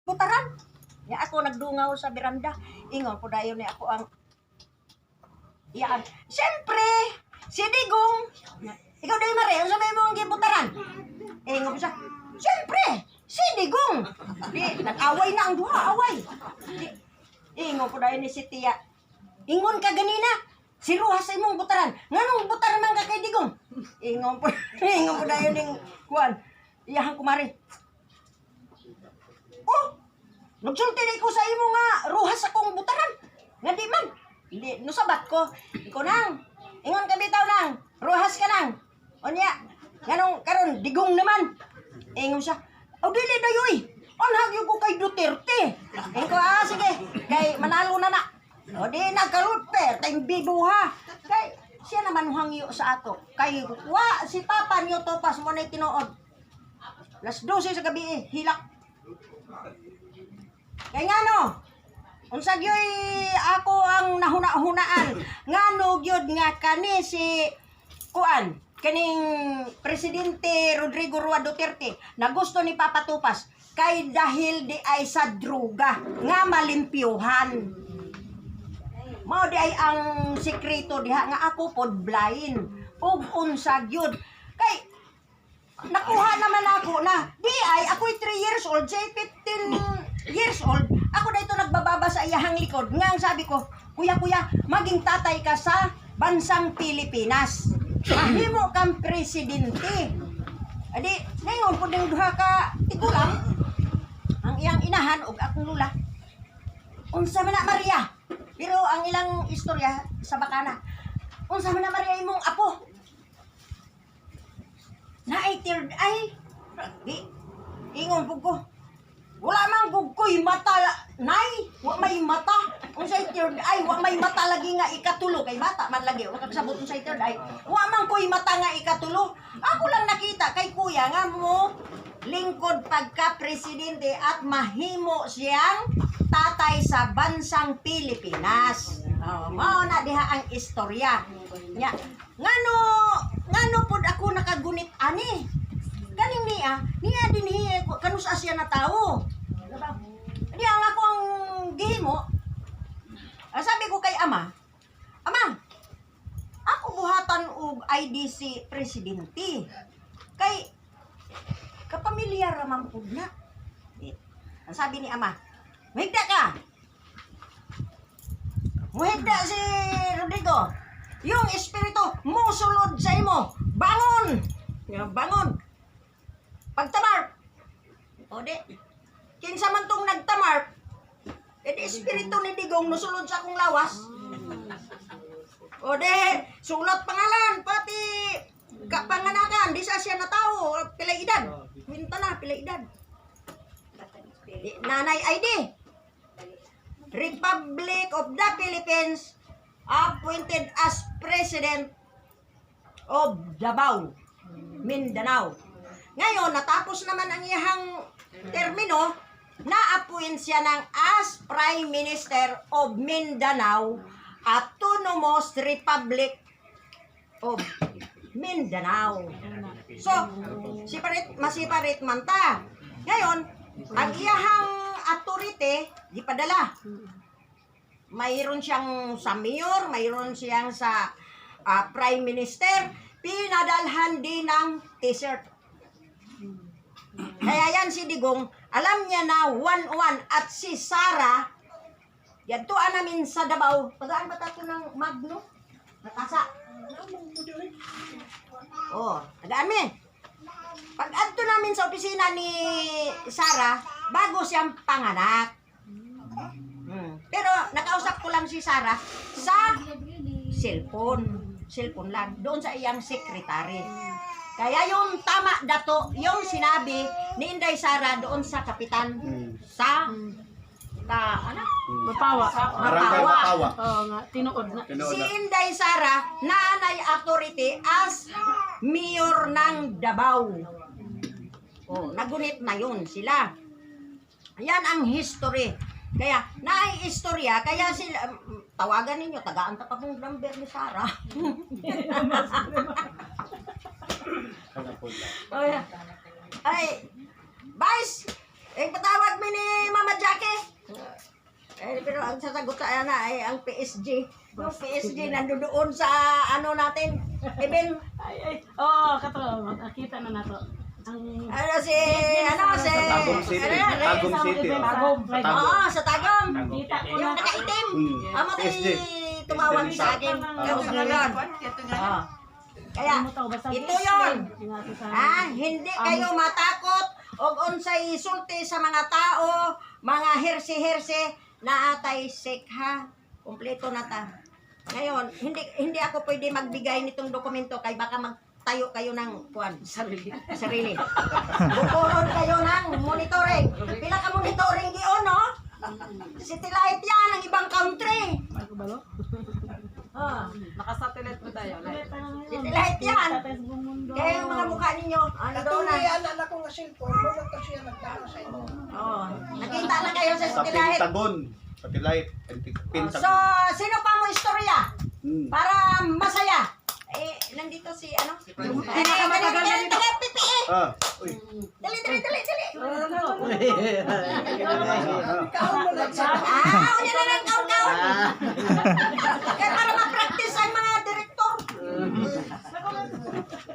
Butaran. Ya ako nagdungaw sa beranda. Ingon po dayon ni ako ang iyaan. Siyempre, si Digong. Ikaw dahil mare, ang sabi mo ang gibutaran. Ingon po siya. Siyempre, si Digong. Di, nag-away na ang duha, away. Di, ingon po dayon ni si Tia. Ingon ka ganina. Si Ruha sa imong butaran. Nganong butaran man ka kay Digong? Ingon po, ingon po dayon ning kuan. Iyahang kumare. Oh, nagsulti na ko sa imo nga ruhas akong butaran. Nga di man. Hindi, nusabat ko. Ikaw nang. Ingon ka bitaw nang. Ruhas ka nang. Unya, nganong karon Digong naman. Ingon siya. Oh, dili dayoy. Anhag ko kay Duterte. Ingon ko, ah, sige. Kay manalo na na. O di nagkarot per, tayong bibuha. Kay siya naman hangyo sa ato. Kay wa si Papa niyo topas mo na tinuod. Las 12 sa gabi eh, hilak. Kay ngano? Unsa gyoy ako ang nahuna-hunaan ngano gyud nga kani si kuan kaning presidente Rodrigo Roa Duterte na gusto ni Papa Tupas kay dahil di ay sa droga nga malimpyuhan. Mao di ay ang sekreto diha nga ako pod blind ug unsa gyud kay nakuha naman ako na di ay ako'y 3 years old, siya 15 years old. Ako dito nagbababa sa iyahang likod nga ang sabi ko, "Kuya, kuya, maging tatay ka sa bansang Pilipinas, mahimo kang presidente." Adi ningon pud ning duha ka tigulang, ang iyang inahan ug akong lula, "Unsa man na, Maria?" Pero ang ilang istorya sa bakana, "Unsa man na, Maria, imong apo naay third eye?" Di ingon pud ko, "Wala man gud ko'y mata, nay, wa may mata. Unsay third eye? Wa may mata lagi nga ikatulo." Kay bata man lagi, wa kasabot unsay third eye. "Wa man ko'y mata nga ikatulo. Ako lang nakita kay kuya nga mo lingkod pagka presidente at mahimo siyang tatay sa bansang Pilipinas." Oh, mao na diha ang istorya. Nya, ngano ngano pod ako nakagunit ani? Kaning niya, niya dinhi kanus siya na tao. Di ang ako ang gihimo. Ah, sabi ko kay ama, "Ama, ako buhatan og ID si presidente. Kay kapamilya ra man pud na." Eh, ang sabi ni ama, "Muhigda ka. Muhigda si Rodrigo. Yung espiritu musulod sa imo. Bangon! Bangon. Pagtamar." O di, kinsa man tong nagtamar, eh di espiritu ni Digong nusulod sa akong lawas. O di, sulat pangalan, pati kapanganakan, di sa siya na tao, pila edad. Minta na, pila edad. Di, nanay ID. Republic of the Philippines, appointed as President of Davao, Mindanao. Ngayon, natapos naman ang iyahang termino, na-appoint siya ng as Prime Minister of Mindanao, Autonomous Republic of Mindanao. So, separate, masiparate man ta. Ngayon, ang iyahang authority, gipadala. Mayroon siyang sa mayor, mayroon siyang sa prime minister, pinadalhan din ng t-shirt. Kaya yan si Digong, alam niya na 1-1 at si Sara, yadtuan namin sa Davao, tagaan ba tato ng Magno? Nakasa. Oh, tagaan mi. Pag adto namin sa opisina ni Sara, bago siyang panganak. Pero nakausap ko lang si Sara sa cellphone. Cellphone lang. Doon sa iyang sekretary. Kaya yung tama dato, yung sinabi ni Inday Sara doon sa kapitan sa ka, ano? Mapawa. Barangay Mapawa. Mapawa. Oo nga, tinuod na. Tinuod Si na. Inday Sara naanay authority as mayor ng Davao. Oh, nagunit na yun sila. Yan ang history. Kaya naay istorya, kaya sila tawagan ninyo, tagaan ta pa pong number ni Sara. Oh, yeah. Ay, Vice, eh, patawag mi ni Ma'am Ang sasagot sa ana ay ang PSG. Yung PSG nandoon sa ano natin. Even Ay, ay. Oo, kato. Nakita na nato. Ang ano si ano si Sa Tagum City. ano yan, Tagum City. Oh. Tagum. Sa Tagum. Oo, sa Tagum. Kita ko Yung na. nakaitim. Amo tay PSG. tumawag sa akin. Kausap na yun. Oo. Kaya ito yon. Ah, hindi kayo matakot og unsay sulti sa mga tao, mga herse-herse na atay sekha. Kompleto na ta. Ngayon, hindi hindi ako pwede magbigay nitong dokumento kay baka magtayo kayo ng kuan, Sarili. Sarili. Bukuron kayo ng monitoring. Pila ka monitoring gion, no? City light yan ang ibang country. Ako ba lo? Oh, Nakasatellite po tayo. Live. City light yan. Kita tayo sa buong mundo. Kaya yung mga mukha ninyo, ano doon na. Katong anak ko nga cellphone, mo to siya nagtao sa inyo. Oh, nakita na kayo sa Sa city light. Pentagon. Sa Light. Pentagon. So, sino pa mo istorya? Para masaya. Eh, nandito si ano? Pinakamatagal na dito. Taga PPE. Ah, uy. Dali, dali, dali, dali. Ikaw mo lang sa Ah, unya na lang.